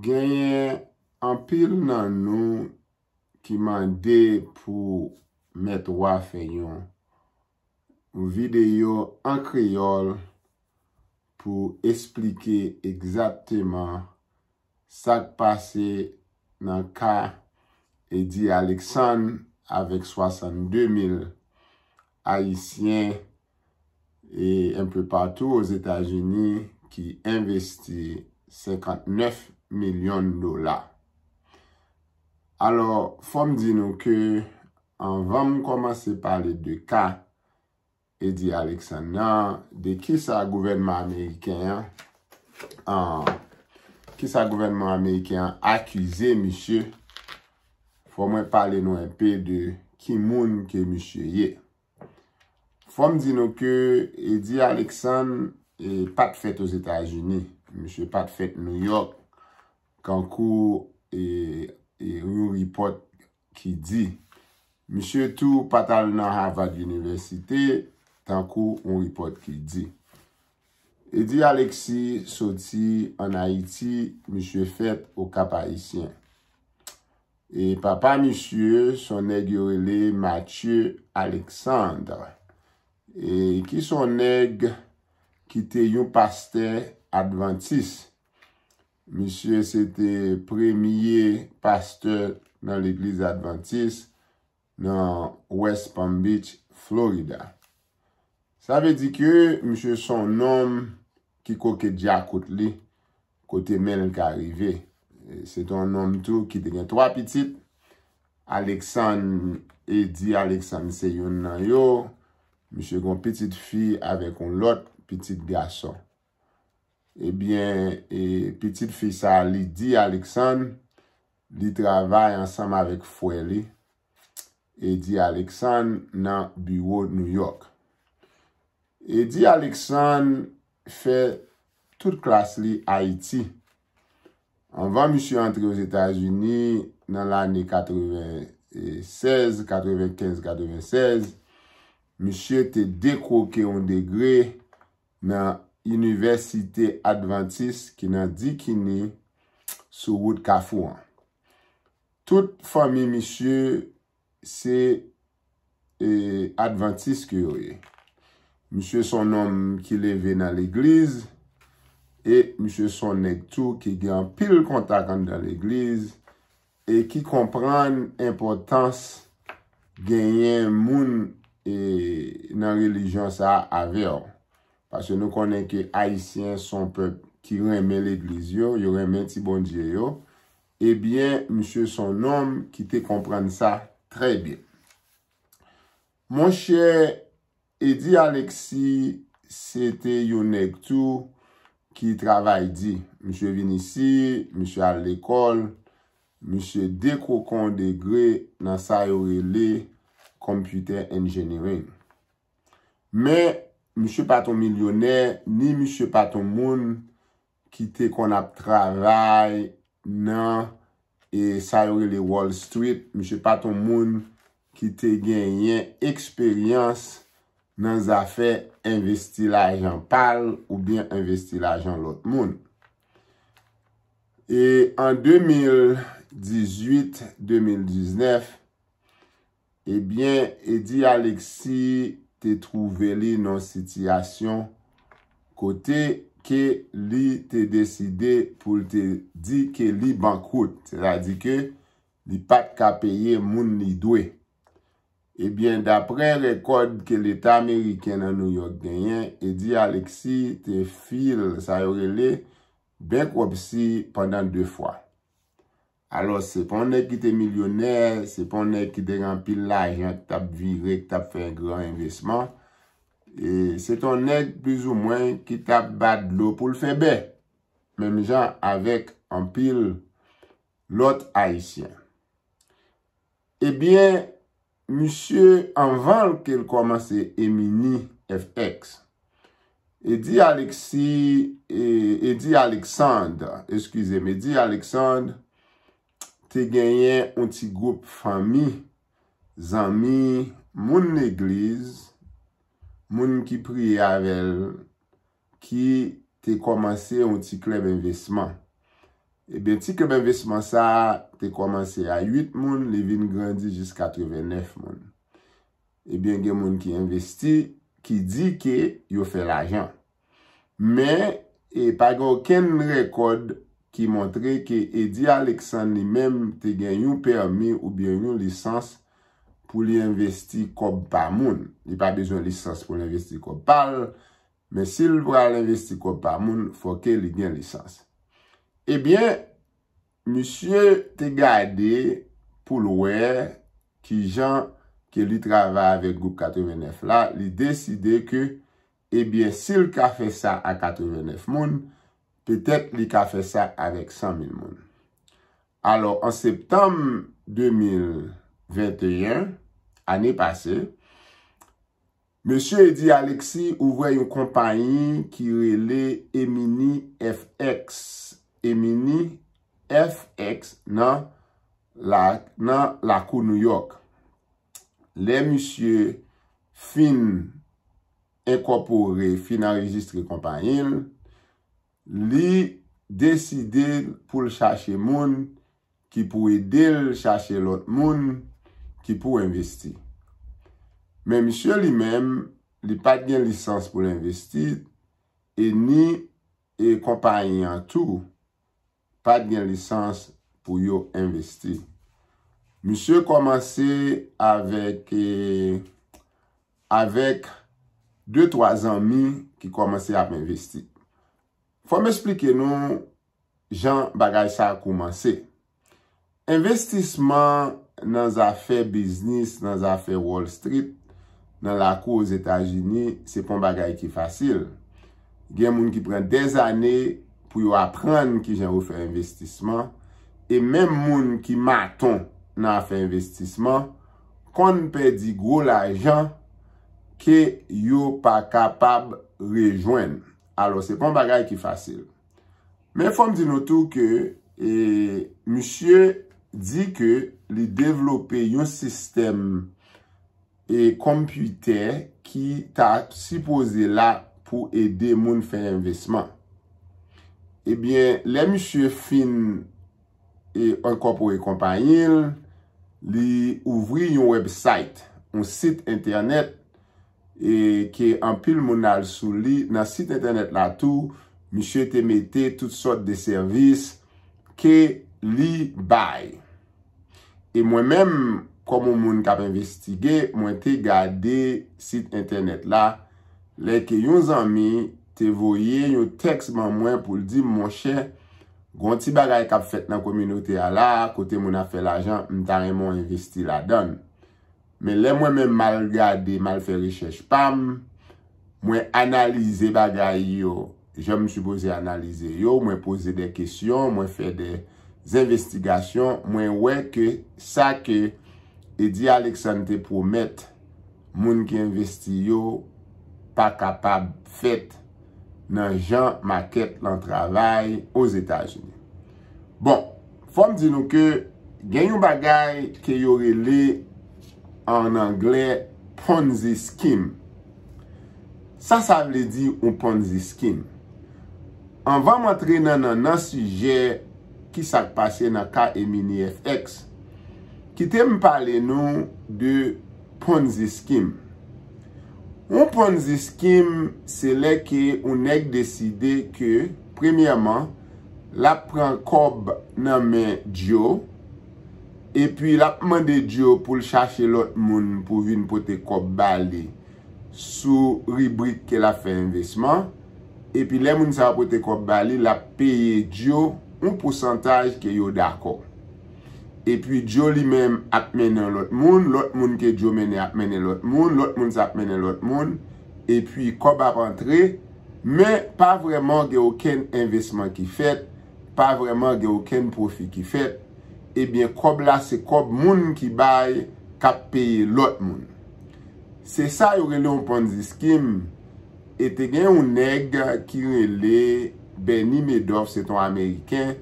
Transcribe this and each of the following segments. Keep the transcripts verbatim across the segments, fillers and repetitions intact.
Genyen anpil nan nou ki mande pou Mèt Wa fè yon videyo an kreyòl pou esplike egzakteman sa k pase nan ka Eddy Alexandre avèk swasannde mil Ayisyen e un peu partout aux États-Unis ki envesti senkantnèf milyon dola. Alò, fò m di nou ke anvan m kòmanse pale de ka Eddy Alexandre nan, de kisa gouvènman ameriken an, an, kisa gouvènman ameriken an akize misye, fò mwen pale nou enpe de ki moun ke misye ye. Fò m di nou ke Eddy Alexandre e, pa t fèt Ozetazini. Misye pa t fèt Nouyòk. Kankou e, e, yon ripòt ki di. Misye tou pa t al nan Harvard University, tankou yon ripòt ki di. Eddy Alexis soti ann Ayiti, misye fèt Okap Ayisyen. E papa misye, se yon nèg yo rele Mathieu Alexandre. E ki se yon nèg ki te yon pastè advantis. Misye se te premye pastè nan legliz advantis nan West Palm Beach, Florida. Sa vle di ke misye se yon nonm ki koke djakout li, kote men l ka rive. E se te yon nonm tou ki te gen twa pitit. Alexandre, Eddy Alexandre se youn nan yo. Misye gen yon pitit fi avèk yon lòt pitit gason. Ebyen, e, pitit fi sa a, Lydie Alexandre, li travay ansanm avèk frè li, Eddy Alexandre, nan biwo Nouyòk. Eddy Alexandre fè tout klas li Ayiti. Anvan misye antre Ozetazini nan lane katrevennsèz, katrevenkenz, katrevennsèz, misye te dekwoke yon degre nan Inivèsite Advantis ki nan Dikini sou wout Kafou an. Tout fanmi misye se, e, advantis ke yo ye. Misye se yon nonm ki leve nan legliz e misye se yon nèg tou ki gen anpil kontak anndan legliz e ki konprann enpòtans genyen moun, e, nan relijyon sa a avè w. Paske nou konnen ke Ayisyen se yon pèp ki renmen legliz yo, yo renmen ti Bondye yo. Ebyen, misye se yon nonm ki te konprann sa trè byen. Monchè, Eddy Alexis se te yon nèg tou ki travay di. Misye vin isi, misye al lekòl, misye dekwoke yon degre nan sa yo rele computer engineering. Men, misye pa t yon milyonè, ni misye pa t yon moun ki te konn ap travay nan, e, sa yo rele Wall Street. Misye pa t yon moun ki te genyen eksperyans nan zafè envesti lajan pa l oubyen envesti lajan lòt moun. E an de mil dizuit, de mil diznèf, ebyen, Eddy Alexis te twouve li nan yon sitiyasyon kote ke li te deside pou l te di ke li bankwout, sètadi ke li pa t ka peye moun li dwe. Ebyen, daprè rekòd ke Leta ameriken nan Nouyòk genyen, Eddy Alexis te file sa yo rele bankruptcy pandan de fwa. Alò, se pa yon nèg ki te milyonè, se pa yon nèg ki te gen anpil lajan, ki t ap vire, ki t ap fè gran envesman. E se te yon nèg plizoumwen ki t ap bat dlo pou l fè bè, menm jan avèk anpil lòt Ayisyen. Ebyen, misye, anvan ke l kòmanse Emini F X, Eddy Alexis, e, Eddy Alexandre, eskize m, Eddy Alexandre te genyen yon ti gwoup fanmi, zanmi, moun legliz, moun ki priye avè l, ki te kòmanse yon ti klèb envesman. Ebyen, ti klèb envestisman sa a te kòmanse a uit moun, li vin grandi jis katrevennèf moun. Ebyen, gen moun ki envesti, ki di ke yo fè lajan. Men, e pa gen okenn rekòd ki montre ke Eddy Alexandre li menm te gen yon pèmi oubyen yon lisans pou li envesti kòb pa moun. Li pa bezwen lisans pou l envesti kòb pa l, men si l pral envesti kòb pa moun, fò ke li gen lisans. Ebyen, misye te gade pou l wè kijan ke li travay avèk gwoup katrevennèf la, li deside ke, ebyen, si l ka fè sa a katrevennèf moun, petèt li ka fè sa avèk san mil moun. Alò, an septanm de mil venteyen, ane pase, mesye Eddy Alexis ouvè yon konpayi ki rele Emini F X, Emini F X nan la, nan lakou New York. Lè misye fin enkòpore, fin anrejistre konpayi l, li deside pou l chache moun ki pou ede l chache lòt moun ki pou envesti. Men misye li menm, li pa t gen lisans pou l envesti, e ni e konpayi an tou pa t gen lisans pou yo envesti. Misye kòmanse avèk, e, avèk de twa zanmi ki kòmanse ap envesti. Fò m esplike nou jan bagay sa a koumanse. Envestisman nan zafè biznis, nan zafè Wall Street, nan lakou Ozetazini, se pa yon bagay ki fasil. Gen moun ki pran dèzane pou yo aprann kijan yo fè envestisman, e menm moun ki maton nan afè envestisman konn pèdi gwo lajan ke yo pa kapab rejwenn. Alò, se pa yon bagay ki fasil. Men fò m di nou tou ke, e, misye di ke li devlope yon sistèm, e, konpitè ki ta sipoze la pou ede moun fè envestisman. Ebyen, lè misye fin, e, enkòpore konpayi l, li ouvri yon website, yon sit entènèt, e ke anpil moun al sou li. Nan sit entènèt la tou, misye te mete tout sòt de sèvis ke li bay. E mwen menm, kòm yon moun k ap envestige, mwen te gade sit entènèt la, lè ke yon zanmi te voye yon tèks ban mwen pou l di m, monchè, gen yon ti bagay k ap fèt nan kominote a la, kote moun ap fè lajan, m ta renmen w envesti ladan l. Men lè mwen menm m al gade, m al fè rechèch pa m, mwen analize bagay yo jan m sipoze analize yo, mwen poze de kesyon, mwen fè de envestigasyon, mwen wè ke sa ke Eddy Alexandre te pwomèt moun ki envesti yo pa kapab fèt nan jan makèt lan travay Ozetazini. Bon, fò m di nou ke gen yon bagay ke yo rele an anglè Ponzi scheme. Sa sa vle di yon Ponzi scheme? Anvan m antre nan, nan, nan sijè ki sa k pase nan ka Emini F X, kite m pale nou de Ponzi scheme. Yon Ponzi scheme, se lè ke yon nèg deside ke, premyèman, l ap pran kòb nan men Joe, epi l ap mande Joe pou l chache lòt moun pou vin pote kòb ba li sou ribrik ke l ap fè envestisman. Epi lè moun sa a pote kòb ba li, l ap peye Joe yon pousantaj ke yo dakò. Epi Joe li menm ap mennen lòt moun, lòt moun ke Joe mennen ap mennen lòt moun, lòt moun sa ap mennen lòt moun, epi kòb ap antre, men pa vrèman gen okenn envestisman ki fèt, pa vrèman gen okenn pwofi ki fèt. Ebyen, kòb la se kòb moun ki bay k ap peye lòt moun. Se sa yo rele yon Ponzi scheme. E te gen yon nèg ki rele Bernie Madoff, se t yon Ameriken.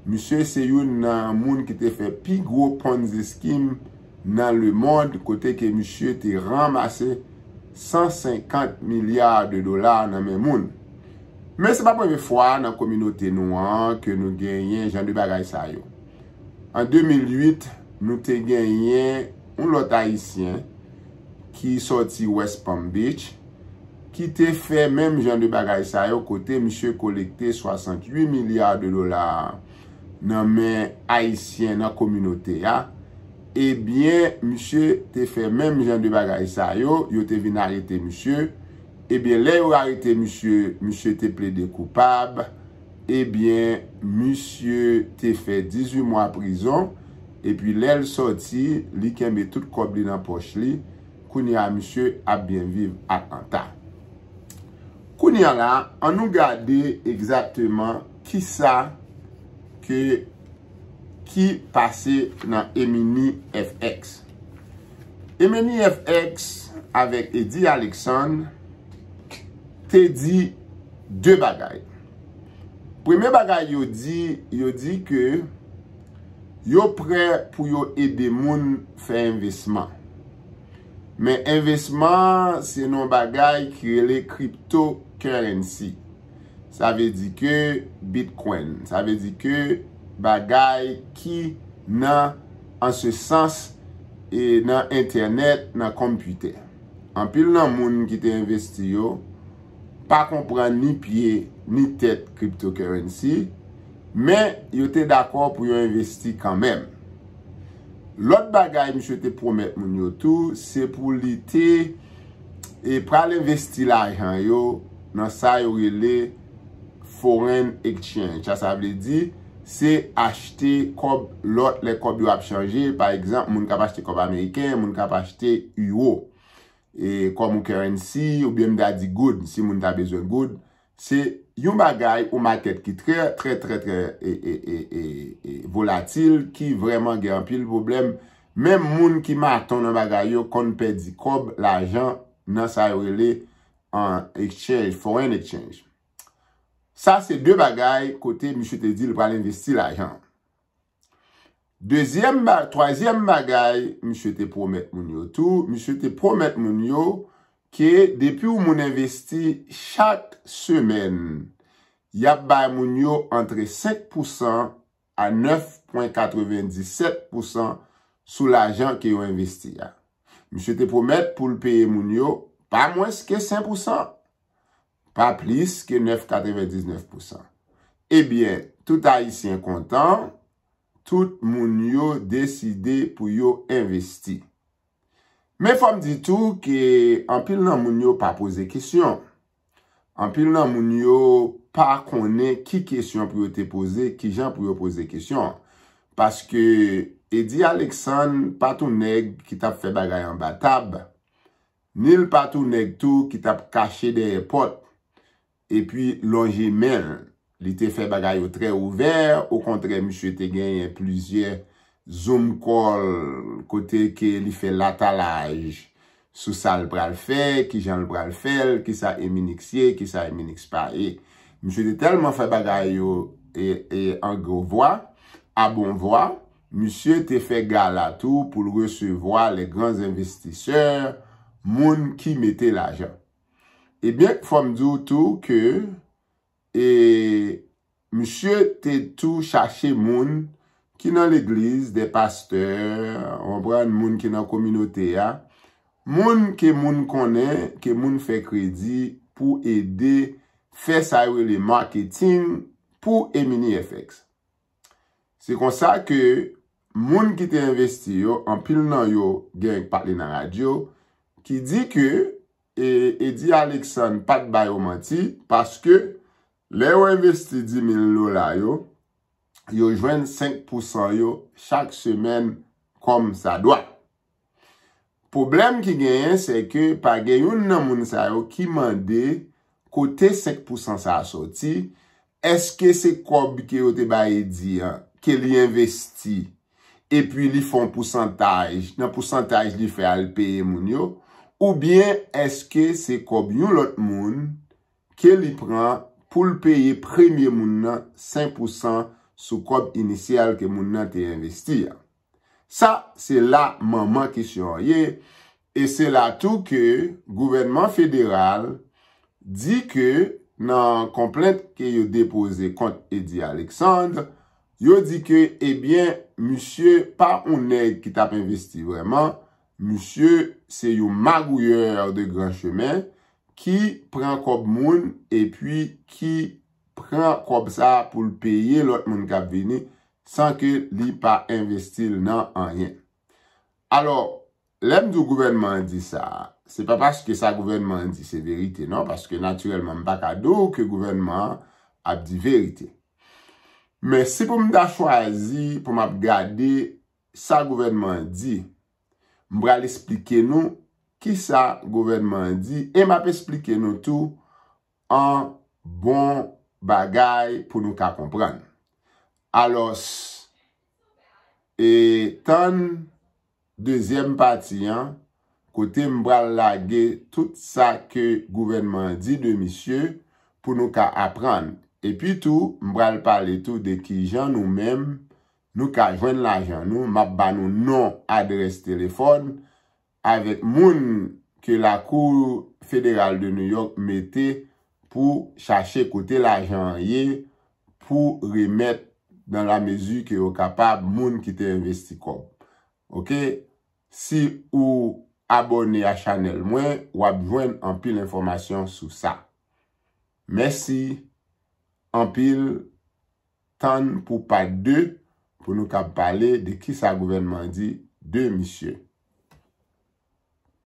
Misye se youn nan moun ki te fè pi gwo Ponzi scheme nan lemonn, kote ke misye te ranmase san senkant milya de dola nan men moun. Men se pa premye fwa nan kominote nou an ke nou genyen jan de bagay sa yo. An de mil uit, nou te genyen yon lòt Ayisyen ki sòti West Palm Beach, ki te fè menm jan de bagay sa yo kote misye kolekte swasanntuit milya de dola nan men Ayisyen nan kominote a. Ebyen, misye te fè menm jan de bagay sa yo, yo te vin arete misye. Ebyen, lè yo arete misye, misye te plede koupab. Ebyen, misye te fè dizuit mwa prizon. Epi lè l sòti, li kenbe tout kòb li nan pòch li. Kounye a, misye ap byen viv Atlanta. Kounye a la, ann nou gade egzakteman kisa ke, ki pase nan Emini F X. Emini F X avèk Eddie Alexandre te di de bagay. Premye bagay yo di, yo di ke yo prè pou yo ede moun fè envesman. Men envesman, se yon bagay ki rele cryptocurrency. Sa vle di ke Bitcoin, sa vle di ke bagay ki nan, an se sans, e nan entènèt, nan konpitè. Anpil nan moun ki te envesti yo pa konprann ni pye ni tèt cryptocurrency, men yo te dakò pou yo envesti kanmenm. Lòt bagay misye te pwomèt moun yo tou, se pou li te, e, pral envesti lajan yo nan sa yo rele foreign exchange. Sa, sa vle di, se achte kòb lòt, lè kòb yo ap chanje. Pa egzanp, moun k ap achte kòb ameriken, moun k ap achte euro. E, kòm yon currency, oubyen m ta di goud, si moun ta bezwen goud. Se yon bagay, yon makèt ki trè, trè, trè, trè, e, e, e, e, e, volatil, ki vrèman gen anpil pwoblèm. Menm moun ki maton nan bagay yo konn pèdi kòb, lajan, nan sa yo rele an exchange, foreign exchange. Sa se de bagay kote misye te di l pral envesti lajan. Dezyèm ba-, twazyèm bagay misye te pwomèt moun yo tou, misye te pwomèt moun yo ke depi yon moun envesti chak semèn, y ap bay moun yo antre senk pousan a nèf pwen katrevenndisèt pousan sou lajan ke yo envesti a. Misye te pwomèt pou l peye moun yo pa mwens ke senk pousan, pa plis ke nèf katrevendiznèf pousan. Ebyen, tout Ayisyen kontan, tout moun yo deside pou yo envesti. Men fò m di tou ke anpil nan moun yo pa poze kesyon. Anpil nan moun yo pa konnen ki kesyon pou yo te poze, ki jan pou yo poze kesyon. Paske Eddie Alexandre pa t yon nèg ki t ap fè bagay anba tab, ni l pa t yon nèg tou ki t ap kache dèyè pòt epi lonje men l. Li te fè bagay yo trè ouvè, okontrè, misye te genyen plizyè Zoom call kote ke li fè latalaj sou sa l pral fè, kijan l pral fè l, kisa Eminix ye, kisa Eminix pa ye. Misye te tèlman fè bagay yo e, e an gwo vwa, a bon vwa, misye te fè gala tou pou l resevwa les grands investisseurs, moun ki mete lajan. Ebyen, fò m di w tou ke, e, misye te tou chache moun ki nan legliz, de pastè, w konprann, moun ki nan kominote a, moun ke moun konnen, ke moun fè kredi pou ede fè sa yo rele marketing pou Emini F X. Se konsa ke moun ki te envesti yo, anpil nan yo gen pale nan radyo, ki di ke, e, Eddie Alexandre pa t ba yo manti, paske lè yo envesti dis mil dola yo, yo jwenn senk pousan yo chak semèn kòm sa dwa. Pwoblèm ki genyen, se ke pa gen youn nan moun sa yo ki mande kote senk pousan sa a sòti. Èske se kòb ke yo te bay Eddie an, ke li envesti, epi li fè yon pousantaj, nan pousantaj li fè al peye moun yo, oubyen èske se kòb yon lòt moun ke li pran pou l peye premye moun nan senk pousan sou kòb inisyal ke moun nan te envesti a? Sa, se la manman kesyon an ye, e se la tou ke gouvènman federal di ke nan konplent ke yo depoze kont Eddy Alexandre, yo di ke, ebyen, misye pa yon nèg ki t ap envesti vrèman, misye se yon magouyè de gran chemen ki pran kòb moun epi ki pran kòb sa pou l peye lòt moun k ap vini san ke li pa envesti l nan anyen. Alò, lè m di w gouvènman an di sa, se pa paske sa gouvènman an di se verite, non, paske natirèlman m pa ka di w ke gouvènman an ap di verite. Men si pou m ta chwazi pou m ap gade sa gouvènman an di, m pral esplike nou kisa gouvènman an di e m ap esplike nou tou an bon bagay pou nou ka konprann. Alòs, e tann dezyèm pati an, kote m pral lage tout sa ke gouvènman an di de misye pou nou ka aprann. Epi tou, m pral pale tou de kijan nou menm nou ka jwenn lajan nou. M ap ba nou non, adrès telefòn, avèk moun ke Lakou Federal de New York mete pou chache kote lajan an ye pou remèt nan la mezi ke yo kapab moun ki te envesti kòb. Oke? Si ou abòne a chanèl mwen, w ap jwenn anpil enfòmasyon sou sa. Mèsi anpil. Tann pou pa de pou nou kab pale de kisa gouvènman an di de misye.